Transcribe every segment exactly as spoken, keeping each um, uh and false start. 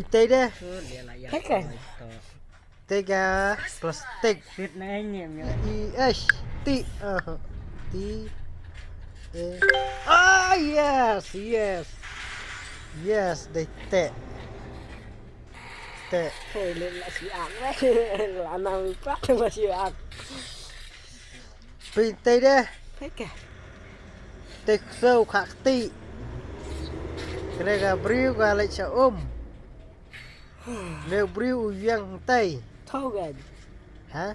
Tei de. Hai kan? Tei ka plastik. Sit na ngi mi. I S T. Ah, T A. Ah, yes, yes. Yes, dei te. Te. Hei, le la si ak. La nang pat la si ak. Pynthei de. Pynthei. Te ksew khakti. Kane ka briew ka leit sha um. Ne briew u yang tei. Thau gan. Ha?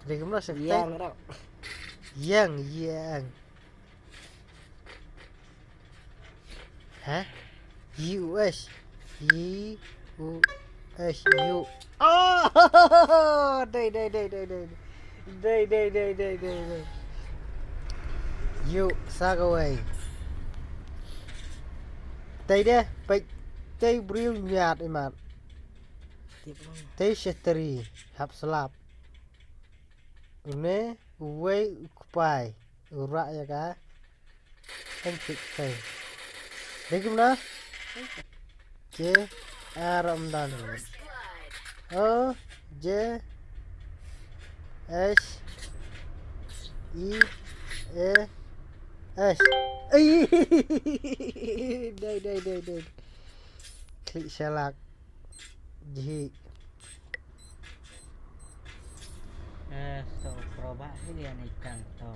Te kumno sha tei? Yang rau. Yang, yang. Ha? U S. U S U. Oh! Dei, dei, dei, dei, dei. Dei, dei, dei, dei, dei, dei. U, sa kawei. Tei de, peit. Tei briew ñiad imat. Tei shetri. Hap slap. Une, uwei u kpai. U rah ïa ka. Kan tik kai. Dei kumno? J R M dan. O J S E A S. Ai. Dei, dei, dei, dei. Klik shalak. Jihi. Eh, so, proba hi dia ni kan to.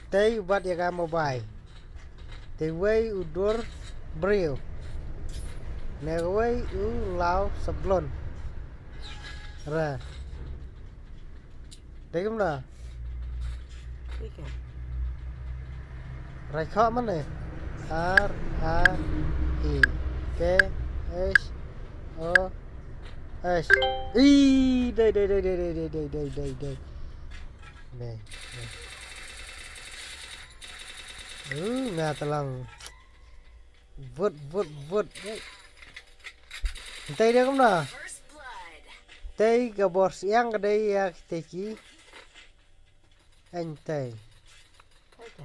Tei bat ïa ka mobile. Tei wei u dur briew. Ne wei u law sablon. Ra. Dei kumno? Rai kho mane. R A E K H O S. I dei, dei, dei. Dei, dei. Uh, nga tlang. Vut, vut, vut. Tei dei kumno? Tei ka bor siang ka dei ïa tei ki. Entei.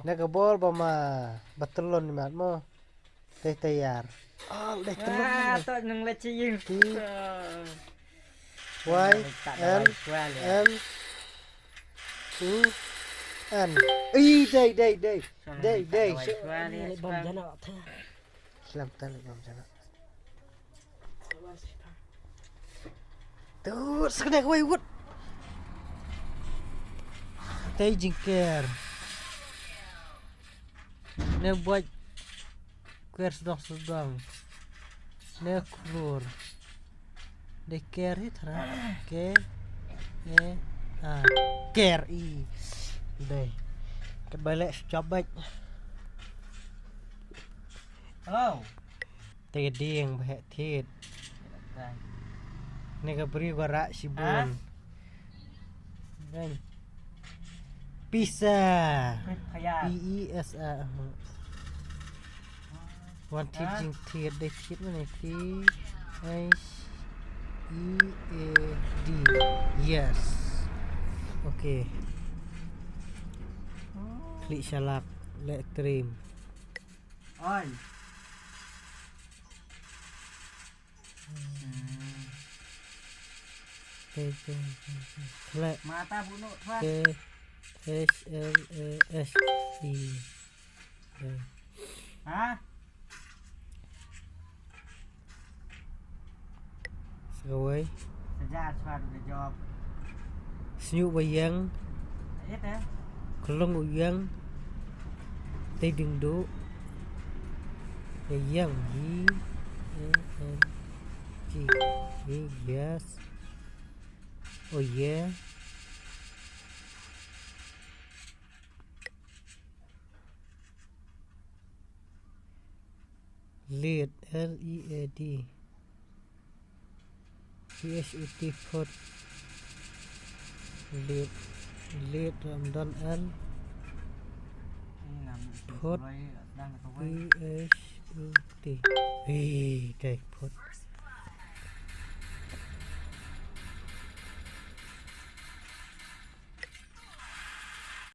Na ka bor ba ma ba telon ni mat mo. Tei tayar. Ah, dei telon. Ah, to nang la chi ying. Ti. Y L M U N. Ih, dei, dei, dei. Dei, dei. Slam tali bam jana. Tu, sakne kawei wut. Tei jingker. Ne buat ker sdang sdang. Ne klur. Dei ker hi thra. K E R. Ker i. Dei. Kat bai leh jop bait. Hello. Te ka dieng ba heh thied. Ne ka briew ka rah shibun. Pizza. P E S A. Wan thied jingthied, dei thied mane T H E A D. Yes. Okay. Klik shalak leh trim. Oi. Klik. Mata bunuh tuan. K H L A S E. Ha? Sawai. Sejak suara dia jawab. Sñiuh ba ïeng. Iya teh. Klong u ïeng. Tei ding du. Ïeng. Y A N G. Yes. Oh yeah. Lead, L E A D. P H U T, phut. Lead, lead, ram don L. Phut. P H U T. Ih, dei phut.